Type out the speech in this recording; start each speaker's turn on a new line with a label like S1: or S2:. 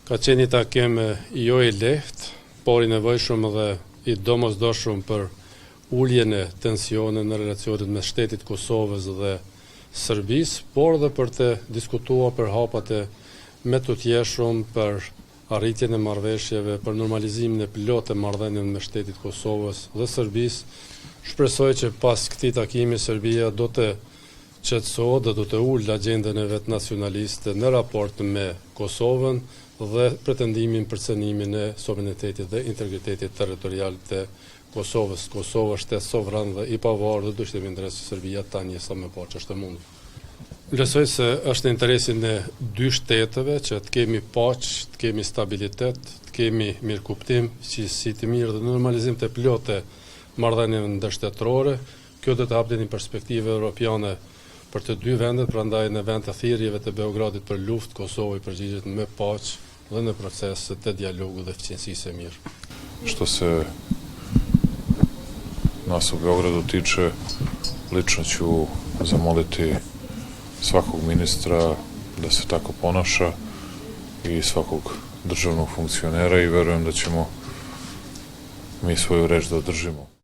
S1: Ka qenë një takim jo i lehtë, por i nevojshëm dhe i domosdoshëm për uljen e tensioneve në relacionet mes shtetit të Kosovës dhe Serbisë, por dhe për të diskutuar për hapat e mëtutjeshëm për arritjen e marrëveshjeve për normalizimin e plotë të marrëdhënieve mes shtetit të Kosovës dhe Serbisë. Shpresoj që pas këtij takimi Serbia do të qetësohet dhe do të ulë agjendën e vet nacionaliste në raport me Kosovën dhe pretendimin për cenimin e sovranitetit dhe integritetit territorial të Kosovës. Kosova është shtet sovran dhe i pavarur dhe do ishte me interes që Serbia ta njeh sa më parë që është e mundur. Vlerësoj se është në interesin e dy shteteve që të kemi paqe, të kemi stabilitet, të kemi mirëkuptim, fqinjësi të mirë dhe normalizim të plotë të marrëdhënieve ndërshtetërore. Kjo do të hapte një perspektivë europiane për të dy vendet, prandaj në vend të thirrjeve të Beogradit për luftë, Kosova i përgjigjet me paqe dhe në proces të dialogut dhe fqinjësisë së mirë.
S2: Što se nas u Beogradu tiče, lično ću zamoliti svakog ministra da se tako ponaša i svakog državnog funkcionera i verujem da ćemo mi svoju reč da održimo.